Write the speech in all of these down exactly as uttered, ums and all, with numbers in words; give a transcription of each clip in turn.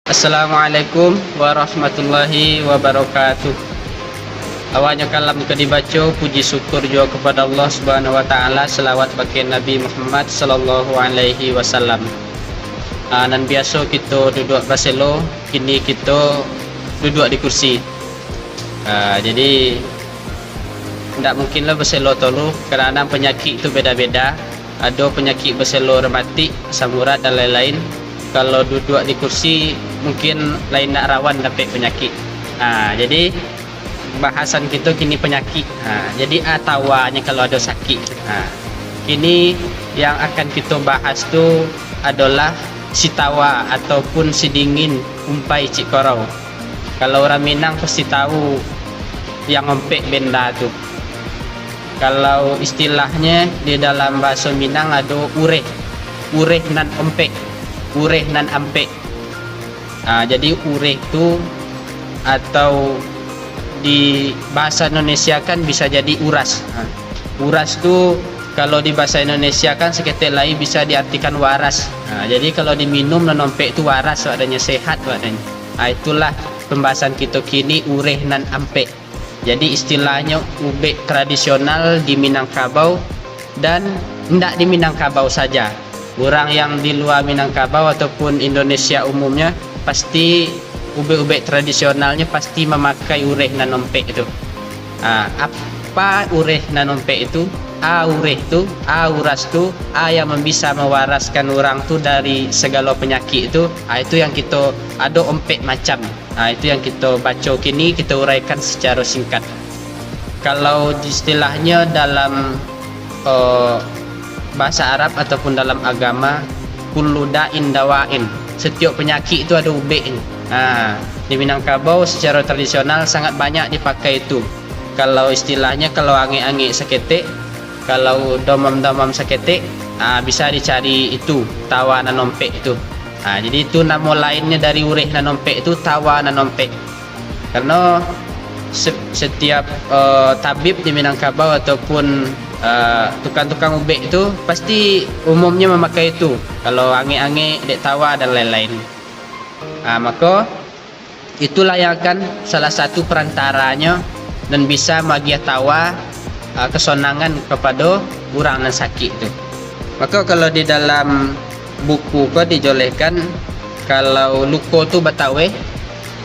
Assalamualaikum warahmatullahi wabarakatuh. Awaknyo kalam ka dibaco, puji syukur juo kepada Allah Subhanahu wa Ta'ala, salawat bakeh Nabi Muhammad sallallahu alaihi wasallam. Ah, nan biaso kito duduak baselo, kini kito duduak di kursi. Ah, jadi, ndak mungkin lah baselo tolu, kadang-kadang panyakik tu beda-beda. Ado panyakik baselo rematik, asam urat, dan lain-lain. Kalau duduak di kursi, mungkin lain nak rawan dapek panyakik. Ah, jadi, bahasan kito kini panyakik. Ha, jadi, a tawanyo kalau ado sakik. Ha, kini yang akan kito bahas tu adolah sitawa ataupun sidingin kumpai cikorau. Kalau urang Minang pasti tahu yang ompek benda tu. Kalau istilahnyo di dalam bahaso Minang ado ureh, ureh nan ompek, ureh nan ampek. Ha, jadi ureh tu atau di bahasa Indonesia kan bisa jadi uras. Ha, uras tu kalau di bahasa Indonesia kan saketek lai bisa diartikan waras. Ha, jadi kalau diminum nan ompek tu waras, maknanyo sehat, maknanyo. Ha, itulah pembahasan kito kini, ureh nan ampek. Jadi, istilahnyo ubek tradisional di Minangkabau dan indak di Minangkabau saja. Urang yang di lua Minangkabau ataupun Indonesia umumnyo, pasti ubek-ubek tradisionalnyo pasti mamakai ureh nan ompek tu. Ah, apa ureh nan ompek itu? A ureh tu, a uras tu, a yang bisa mawaraskan urang tu dari segalo panyakik tu. Ah, itu yang kito ado ompek macam. Nah, itu yang kito baco kini, kito uraikan sacaro singkat. Kalau istilahnyo dalam, eh, bahasa Arab ataupun dalam agama, kullu da'in dawa'in. Setiok panyakik tu ado ubek. Nah, di Minangkabau sacaro tradisional sangat banyak dipakai itu. Kalau istilahnyo, kalau angek-angek saketek, kalau domam-domam saketek, ah, bisa dicari itu, tawa nan ompek tu. Ah, jadi itu namo lainnyo dari ureh nan ompek tu, tawa nan ompek. Karano se-, setiap, eh, tabib di Minangkabau ataupun, eh, tukang-tukang ubek tu pasti umumnyo mamakai itu. Kalau angek-angek, dek tawa dan lain-lain. Ah, mako, itulah yang akan salah satu perantaranyo nan bisa magiah tawa, ah, kesonangan kapado urang nan sakik tu. Mako, kalau di dalam buku ko dijolehkan, kalau luko tu bataweh,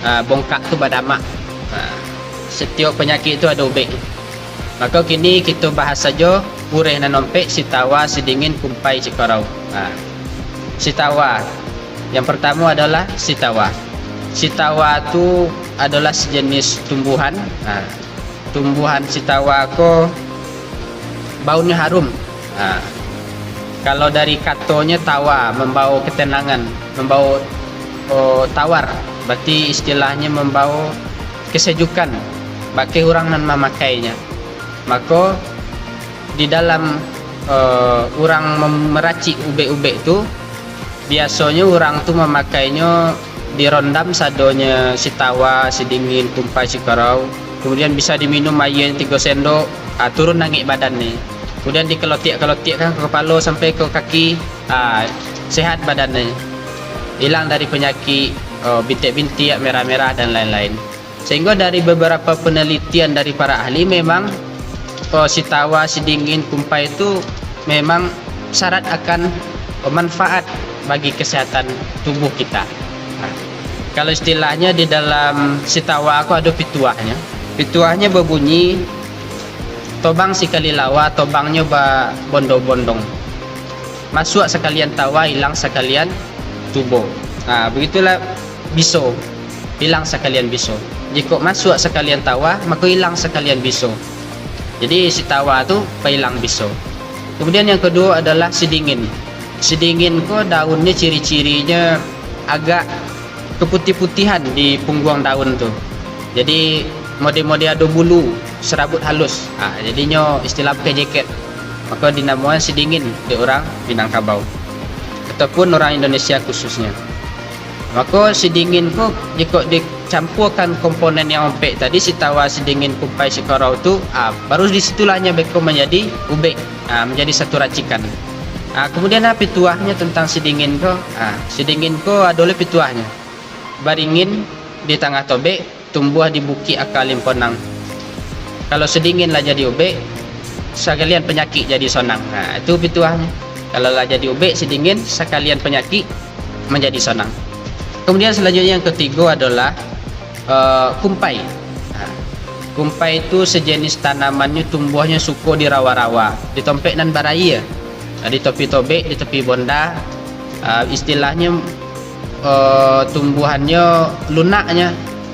ah, bongkak tu badamak. Ah, setiok panyakik tu ado ubek. Mako, kini kito bahas sajo ureh nan ompek, sitawa, sidingin, kumpai, cikorau. Ha. Sitawa. Yang pertamo adolah sitawa. Sitawa tu adolah sejenis tumbuhan. Ha. Tumbuhan sitawa ko baunnyo harum. Ha. Kalau dari katonyo tawa, mambao ketenangan, mambao, oh, tawar. Berarti istilahnyo mambao kesejukan bakeh urang nan mamakainyo. Mako, di dalam, eh, urang mem-, meracik ubek-ubek tu, biasonyo urang tu mamakainyo dirondam sadonyo sitawa, sidingin, kumpai, sikarau, kemudian bisa diminum aia tigo sendok, ah, turun angek badan ni. Kemudian dikalotiak-kalotiakkan ka kapalo sampai ka kaki, ah, sehat badan ni. Ilang dari panyakik, eh, bintiak-bintiak, merah-merah, dan lain-lain. Sehingga dari beberapa penelitian dari para ahli, memang, eh, sitawa, sidingin, kumpai tu memang syarat akan manfaat bagi kesehatan tubuh kita. Nah, kalau istilahnyo di dalam sitawa ko ado pituahnyo. Pituahnyo babunyi, "Tobang sikali lawa, tobangnyo babondong-bondong. Masuak sakalian tawa, ilang sakalian tubo." Nah, begitulah biso, ilang sakalian biso. Jikok masuak sakalian tawa, mako ilang sakalian biso. Jadi, sitawa tu pailang biso. Kemudian yang kedua adalah sidingin. Sidingin ko daunnyo ciri-cirinyo agak keputih-putihan di pungguang daun tu. Jadi, mode-mode ado bulu, serabut halus. Ah, jadinyo istilah pakai jaket. Mako dinamoan sidingin dek urang Minangkabau ataupun urang Indonesia khususnyo. Mako sidingin ko jikok dicampuakan komponen yang ompek tadi, sitawa, sidingin, kumpai, sikarau tu, ah, baru di situlah nyo beko manjadi ubek. Ah, manjadi satu racikan. Ah, kamudian, ah, pituahnyo tantang sidingin ko. Ah, sidingin ko ado lo pituahnyo. Baringin di tangah tobek, tumbuah di bukik aka limponang. Kalau sidingin lah jadi ubek, sakalian panyakik jadi sonang. Nah, itu pituahnyo. Kalau lah jadi ubek, sidingin, sakalian panyakik manjadi sonang. Kamudian, salanjuiknyo yang katigo adolah, eh, kumpai. Nah, kumpai tu sajenis tanamannyo tumbuahnyo suko di rawa-rawa, di tompek nan baraia. Nah, di topi tobek, di topi bonda, ah, istilahnyo, eh, tumbuahannyo lunaknyo,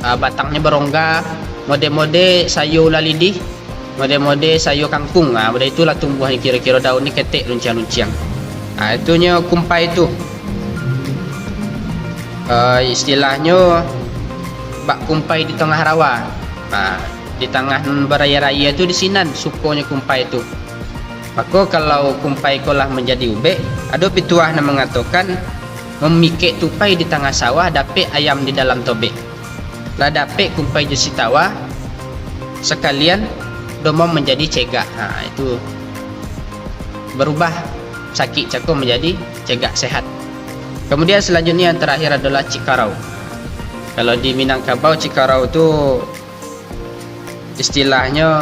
ah, batangnyo barongga, mode-mode sayua ulah lidih, mode-mode sayua kangkung. Ah, mode itulah tumbuahnyo, kiro-kiro daunnyo ketek lunciang-lunciang. Ah, itunyo kumpai tu. Eh, istilahnyo bak kumpai di tangah rawa. Nah, di tangah nan baraia-raia tu, di sinan sukonyo kumpai tu. Mako, kalau kumpai ko lah manjadi ubek, ado pituah nan mangatokan, mamikek tupai di tangah sawah, dapek ayam di dalam tobek. Lah dapek kumpai jo sitawa, sakalian domam manjadi cegak. Ha, itu barubah sakik cako manjadi cegak sehat. Kamudian, salanjuiknyo yang tarakhir adolah cikarau. Kalau di Minangkabau, cikarau tu istilahnyo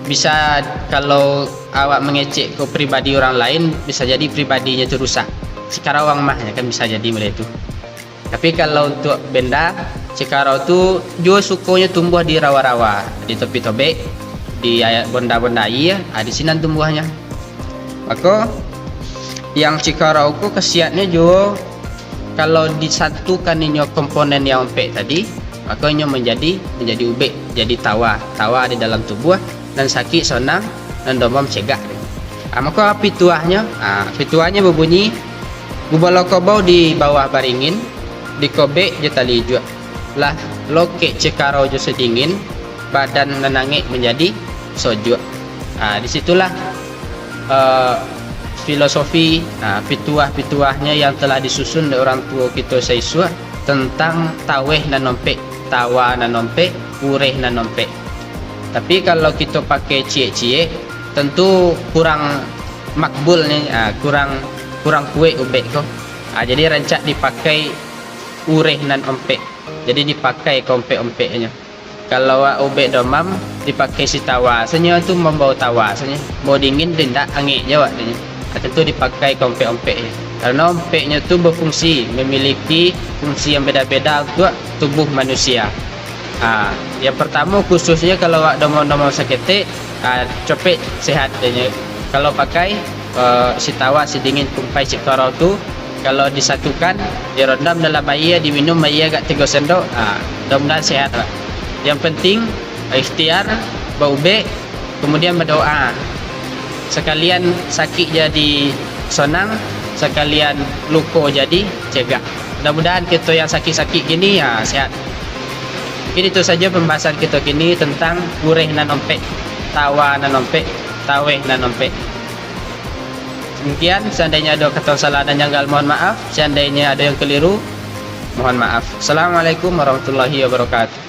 bisa, kalau awak mangecek ko pribadi urang lain, bisa jadi pribadinyo tu rusak. Cikarau ang mah, ya kan, bisa jadi model itu. Tapi kalau untuak benda, cikarau tu juo sukonyo tumbuah di rawa-rawa, di topi tobek, di bonda-bonda aia, ah, di sinan tumbuahnyo. Mako, yang cikarau ko khasiatnyo juo, kalau disatukan inyo komponen yang ompek tadi, mako inyo manjadi, manjadi ubek, jadi tawa, tawa di dalam tubuah, nan sakik sonang, nan domam cegak. Ah, mako pituahnyo, ah, pituahnyo babunyi, gubalo kobau di bawah baringin, dikobek jo tali ijuak. Lah lokek cikarau jo sidingin, badan nan angek manjadi sojuak. Ah, di situlah, eh, filosofi, ah, pituah-pituahnyo yang telah disusun dek urang tuo kito saisuak tantang taweh nan ompek, tawa nan ompek, ureh nan ompek. Tapi kalau kito pakai ciek-ciek, tantu kurang makbul ni, ah, kurang, kurang kuek ubek ko. Ah, jadi rancak dipakai ureh nan ompek. Jadi dipakai ka ompek-ompeknyo. Kalau awak ubek domam, dipakai sitawa, sonyo tu mambao tawa, sonyo. Mau dingin tu indak, angek jo awak tu nyo. Ah, tantu dipakai ka ompek-ompeknyo. Karano ompeknyo tu bafungsi, memiliki fungsi yang beda-beda untuak tubuh manusia. Ah, yang partamo, khususnyo kalau awak domam-domam saketek, ah, copek sehat dek nyo. Kalau pakai, eh, sitawa, sidingin, kumpai, cikarau tu, kalau disatukan, dirondam dalam aia, diminum aia agak tigo sendok, ah, mudah-mudahan sehat lah. Yang penting, ikhtiar, baubek, kamudian badoa. Sakalian sakik jadi sonang, sakalian luko jadi cegak. Mudah-mudahan kito yang sakik-sakik kini, ah, sehat. Mungkin itu saja pembahasan kito kini tantang ureh nan ompek, tawa nan ompek, taweh nan ompek. Demikian, seandainya ada kata salah dan janggal, mohon maaf. Seandainya ada yang keliru, mohon maaf. Assalamualaikum warahmatullahi wabarakatuh.